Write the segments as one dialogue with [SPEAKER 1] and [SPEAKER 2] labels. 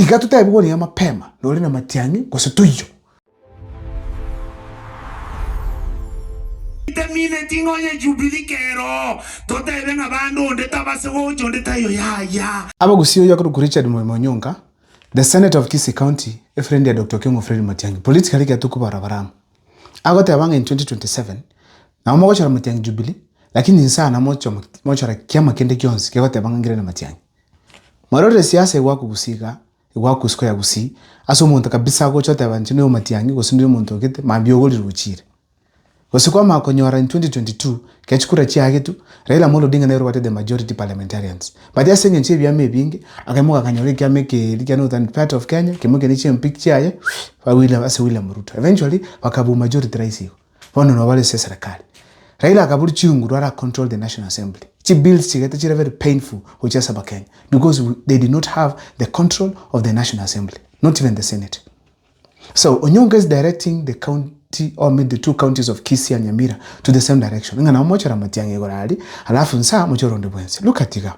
[SPEAKER 1] Tiga totebigwe niga mapema nore na matiang'i gose toiyo.
[SPEAKER 2] Temineti ng'a onye Jubilee kero totebe ng'a bande onde tabase gocha onde taiyo yaya.
[SPEAKER 1] Abagusii oyio akorokwa Richard Moema Onyonka, the Senator of Kisii County, efriend ya Doctor Okengo Fred Matiang'i, politically ekero tokobara bare amo. Agoteba ng'a in 2027, nabo mogochora Matiang'i Jubilee, lakini inse aa namoche mochora kiama kende gionsi kegoteba ng'a nkere na Matiang'i. Mwarorire siasa egwakwa gusii igaa, egwakwa isiko ya gusii, ase omonto kabisa agocha oteba inche noyo Matiang'i gose ndire omonto ogete, mambia ogorire ochire. Gose kwamanya konyora in 2022, ekero chikura chiagetwe, Raila Amolo Odinga nere obwate the majority parliamentarians. But ase eng'encho ya ebiama ebinge, akaimoka akanyora ekiama ekeeri kia Northern part of Kenya, kemo ekeria chi MP chiaye, ba William ase William Ruto. Eventually, bakabua majority rahisi igo. Bono nabo bare ase eserekari. Raila akaborwa chinguru ara control the National Assembly. Chi bills chigaeta chire very painful gochia ase abakenya because they did not have the control of the National Assembly, not even the Senate. So Onyonka is directing the county or maybe the two counties of Kisii and Nyamira to the same direction. Ng'a nabo mochore amatiang'i igoro aria, alafu nsa mochore onde bwensi. Look at iga.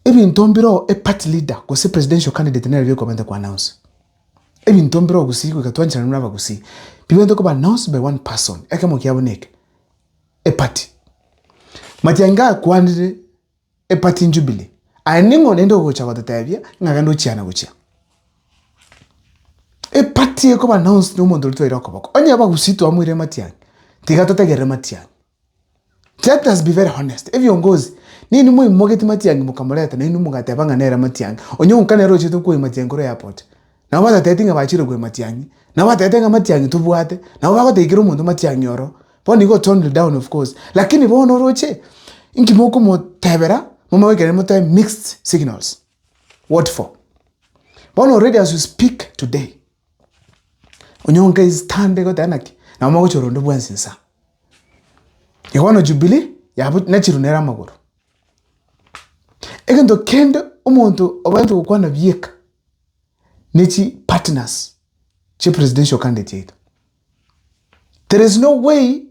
[SPEAKER 1] Ebinto mbiroo a party leader gose presidential candidate nere bikobenta ku announce. Ebinto mbiroo gusii goika twancherane buna abagusii, bibwate koba announced by one person, ekemo kiabo neke, a party. Matiang'i gakwanire Eparty Jubilee. Aye ning'o naende ogocha gototebia ng'a genda ochiana gochia? Eparty ekoba announced na omonto oria twaire okoboko. Onye abagusii twamoire matiang'i, tiga totegerere matiang'i. Let us be very honest, ebiongozi, ninwe moimogeti matiang'i mokamoreta nainwe mogateba ng'a nere matiang'i. Onye onka nere ochete koima matiang'i korwa airport, nabo batatebeti ng'a bachire koima matiang'i, nabo batebete ng'a matiang'i tobwate, nabo bagotebia kera omonto matiang'i oro. Bono igo toned down of course, lakini bono oroche, inki mokomotebera, momanye ekero motae mixed signals, what for? Bono already as we speak today, onyonka is stand egoteba naki, nabo mogochora onde bwensi nsa. Igo bono Jubilee, yabo nachirwe nere amagoro. Egento kende omonto obwenerete gokwana bieka, ne chipartners chia presidential candidate yaito. There is no way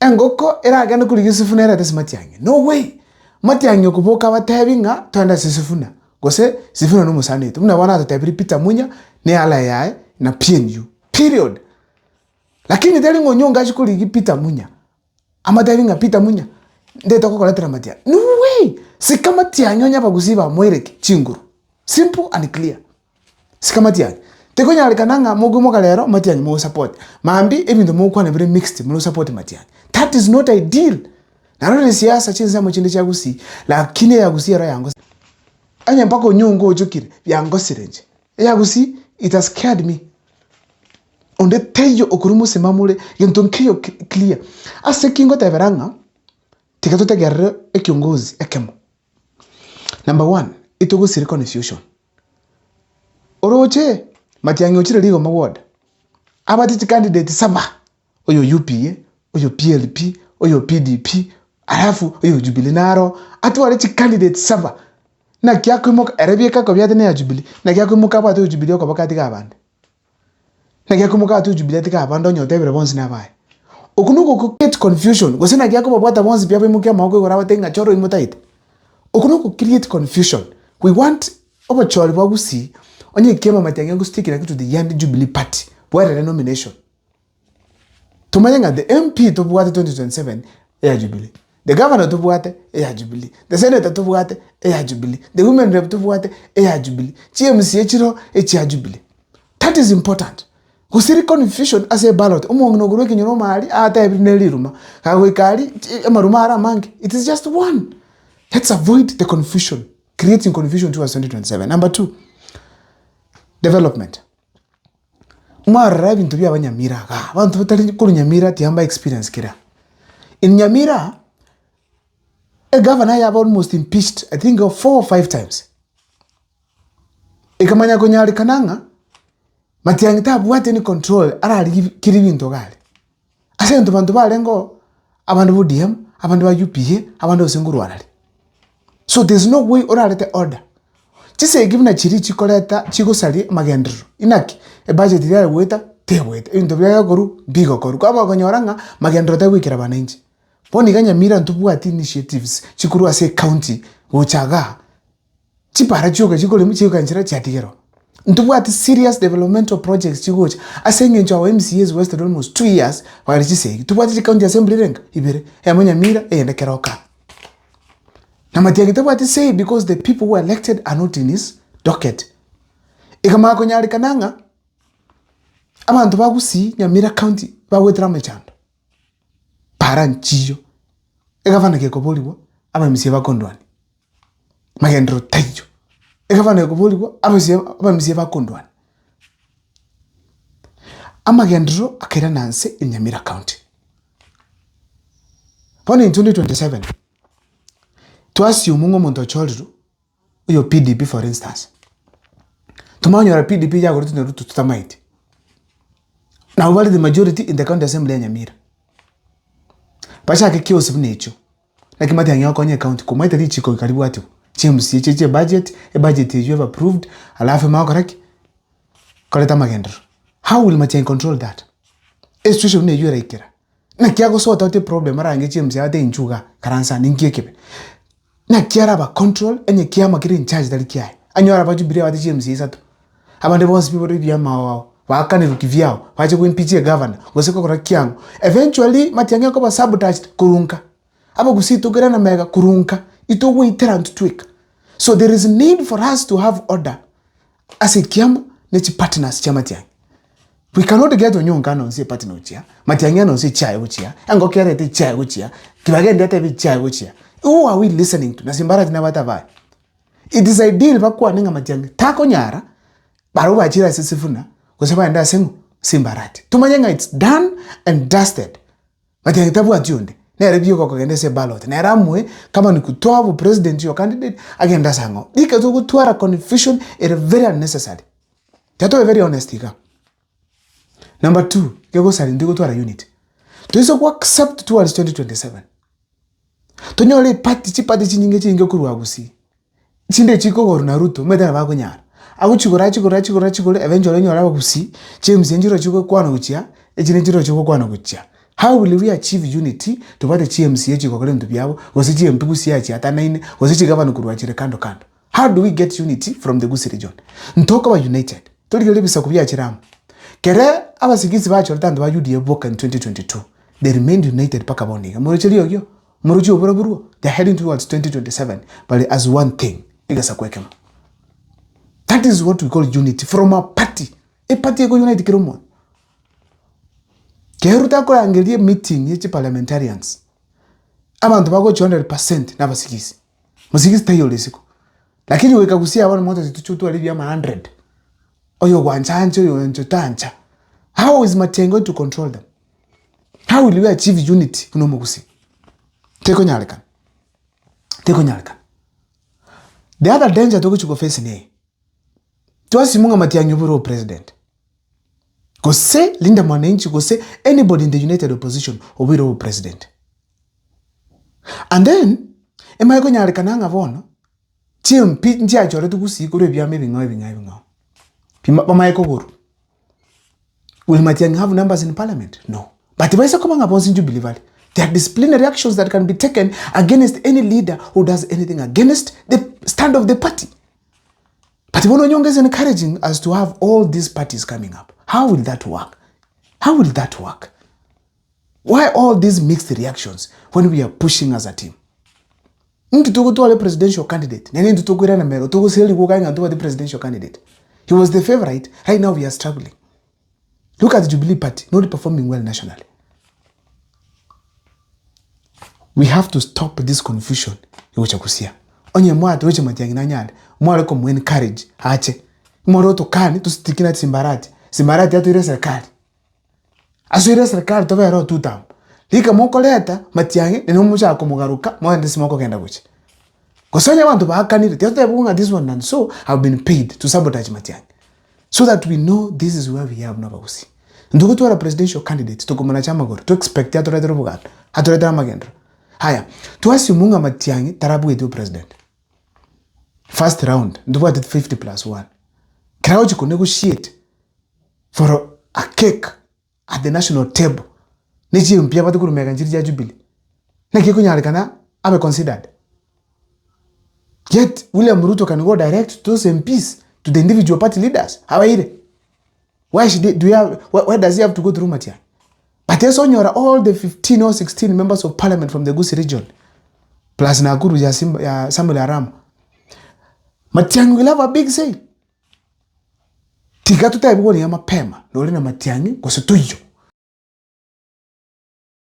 [SPEAKER 1] engoko eragende korigia esifuna erete ase matiang'i, no way! Matiang'i okoboka abatebi ng'a toende ase esifuna, gose sifuna na omosani oito. Buna bono atotebirie Peter Munya na eala yaye na PNU, period. Lakini tari ng'a onyonga achie korigia Peter Munya, amotebi ng'a Peter Munya, ndete gokoretera matiang'i, no way! Sika matiang'i onye abagusii bamoire ki? Chinguru, simple and clear. Sika matiang'i. Tikonyarekana ng'a mokoimoka rero matiang'i mogosupport, mambia ebinto mogokwana bire mixed more support matiang'i. That is not ideal. Narorire siasa chinsemo chinde chia gusii, lakini eya gusii ero yangosire. Onye mpaka onyongo ochokire, yangosire inche. Eya gusii, it has scared me. Onde taiyo okorwa mosimamo ore gento nkeiyo clear. Ase ki ngotebera ng'a, tiga totegerere ekiongozi ekemo. Number one, etogosire confusion. Oroche Matiang'i ochire rigoma ward, abate chicandidate saba, oyo UPA, oyo PLP, oyo PDP, alafu oyo Jubilee naro, atware chicandidate saba, naki akoimoka ere bieka kobiate neya Jubilee, naki akoimoka abwate oyo Jubilee okoboka atige abande. Naki akoimoka abwate oyo Jubilee atige abande onye otebire bonsi nabaye. Okwo noko go create confusion, gose naki akobabwata bonsi pi abaimokie amaboko igoro abatebie ng'a chora oyio motaete. Okwo noko create confusion. We want obochori bwa gusii, onye ekiama matiang'i go stick naki to the end Jubilee party, bwerere nomination. Tomanye ng'a the MP tobwate 2027 eya Jubilee, the governor tobwate eya Jubilee, the senator tobwate eya Jubilee, the women rep tobwate eya Jubilee, chi MCA chiroo echia Jubilee. That is important. Gose ri confusion ase eballot, omong'ina okorwa ekenyoro ime aria atebirie ne riruma, kagoika aria amaruma are amange, it is just one. Let's avoid the confusion, creating confusion towards 2027. Number two, development. Mwarora ebinto bia abanyamira igaa, abanto batari korwa Nyamira tiga mbae experience kera. In Nyamira, egavana yaba almost impeached I think four or five times. Ekamanya konyarekana ng'a Matiang'i tabwate any control ararigie kera ebinto iga aria. Ase egento abanto barenge oo, abande ba ODM, abande ba UPA, abande gose nkorwa arari. So there's no way orarete order. Chisegi buna chiria chikoreta chigosaria amagenderero, inaki? Ebudget eria yagoeta tegoeta, ebinto biria biakorwa mbigokorwa. Kwamanya okonyora ng'a magenderero tagoikera abananchi. Bono iga Nyamira ntobwati initiatives chikorwa ase ecounty gocha igaa. Chipara chioka chikoremwa chioka nchera chiatigerwa. Ntobwati serious developmental projects chigocha ase eng'encho our MCAs wasted almost 2 years bare chisegi. Tobwate chi county assembly erenga? Ibere, eyemo Nyamira eyende Keroka. Na Matiang'i tabwati say because the people who are elected are not in his docket. Ekamanya konyarekana ng'a abanto ba Gusii Nyamira county bagoetera amachando, para nchiyo, egavana gekoborigwa aba MCA bakondwania. Magenderero taiyo. Egavana ekoborigwa abasie abamisia bakondwania. Amagenderero akairana nse in Nyamira county. Bono in 2027, to assume ng'a omonto ochorirwe, oyo PDP for instance, tomanye konyora PDP yagoretwe na Ruto totamaeti. Nabo bare the majority in the county assembly ya Nyamira. Bachake chaos buna echio. Naki matiang'i agokonya ecounty komaete richiko goika ribwatigwe, chiMCA chiaye chie budget, ebudget eywo ebe approved, alafu emanye gokora ki? Koreta amagenderero. How will Matiang'i control that? Esituation buna eywo eraikera, naki ago sort out eproblem arange chiMCA agotebi inchuo igaa, karansa ande inki ekebe? Naki araba control onye kiama kere in charge tari kiaye, anyore aba Jubilee abate chiMCA isato, abande bonsi pi bare ebiama ao ao, baakanirwe kivyao, bache go impeach egavana, gose gokora kiang'o. Eventually, matiang'i akoba sabotaged korwa nka. Abagusii tokere na mega korwa nka, itogoitera intwe tweka. So there is need for us to have order ase ekiama ne chipartners chia matiang'i. We cannot get onyonka anonsi epartner gochia, matiang'i anonsi echiaye gochia, engoko erete echiaye gochia, kibagendi atebe echiaye gochia. Who are we listening to? Na Simbarati nabwate abaye. It is ideal bakwane ng'a matiang'i takonyara, barabwo bachire ase Sifuna, gose bagende ase ng'o? Simbarati. Tomanye ng'a it's done and dusted. Matiang'i tabwati onde, nere bioka okogenda ase eballot, nere amoe kama ni kutoa obopresident your candidate, agende ase ang'ao. Rika togotwara confusion ere very unnecessary. Tiga tobe very honest igaa. Number two, kegosaria ntigotwara unity. Toise go accept towards 2027, tonyore eparty chiparty chinyinge chinyinge korwa Gusii, chinde chikogorwa na Ruto omanyete nabo akonyara, agochigora achigore achigore achigore eventually onyore abagusii, chiMCA nchire chigokwana gochia, echinde nchire chigokwana gochia. How will we achieve unity tobwate chiMCA chigokora ebinto biabo, gose chiMP Gusii achiatanaine, gose chigavana korwa chire kando kando. How do we get unity from the Gusii region? Ntokoba united, torigereria ebisaku biachire amo. Kere abasigisi bachorete abanto ba UDA boka in 2022, they remained united mpaka bono iga. Moroche riogio? Moroche oborobwo? They are heading towards 2027 bare as one thing, egesaku ekemo. That is what we call unity from a party. Eparty eko unite kera omonto. Kero Ruto akorangeria emeeting ye chiparliamentarians, abanto bagochia 100% na abasigisi. Mosigisi taiyo ore isiko, lakini goika gusii abwo bono motoche toche otware ebiama hundred, oyo ogwancha anche oyo oancha otancha. How is Matiang'i going to control them? How will we achieve unity buna omogusii? Tekonyarekana, tekonyarekana. The other danger togochi go face neye, twasima ng'a Matiang'i obure obopresident, gose Linda Mwananchi gose anybody in the united opposition obeire obopresident. And then, emanye konyarekana ng'a bono, chiMP nchiachoretwe gusii korwa ebiama ebing'ao ebing'ao ebing'ao, bima bamanye kogorwa. Will Matiang'i have numbers in parliament? No. But baise koba ng'a bonsi Jubilee bare, there are disciplinary actions that can be taken against any leader who does anything against the stand of the party. But bono Onyonga is encouraging us to have all these parties coming up. How will that work? How will that work? Why all these mixed reactions when we are pushing as a team? Inki togotwara presidential candidate nere intwe tokoirana mero togosira rigoka ng'a ntobwate presidential candidate. He was the favorite, right now we are struggling. Look at Jubilee Party not performing well nationally. We have to stop this confusion egocha gosia. Onye mwatoroche Matiang'i nanyare, mware komo encourage ache. More otokani tositiki na Simbarati. Simbarati atoire eserikali. Asoire eserikari tobere oo two term. Rika mokoreta matiang'i naende mochake komogaruka mogende ase mokogenda gochia. Gose onye abanto baakanire tiga totebe ng'a this one and so have been paid to sabotage matiang'i. So that we know this is where we are buna abagusii. Intwe gotwara presidential candidate tokomonacha amagoro to expect atoretere oboganda, atoretere amagenderero. Haya, to assume ng'a matiang'i tarabueti obopresident, first round ntobwate 50 plus one. Kera agochia ko negotiate. For a cake at the national table ne chimpia abate korwa mega nchiri chia Jubilee, naki ekonyarekana abe considered? Yet William Ruto can go direct to those MPs, to the individual party leaders, abaire. Why should he, do you have, why, why does he have to go through Matiang'i? But ase onyora all the 15 or 16 members of parliament from the Gusii region, plus Nakuru ya, Simba, ya Samuel Aramo, Matiang'i will have a big say. Tiga totebiwe niga mapema, nore na Matiang'i gose toiyo.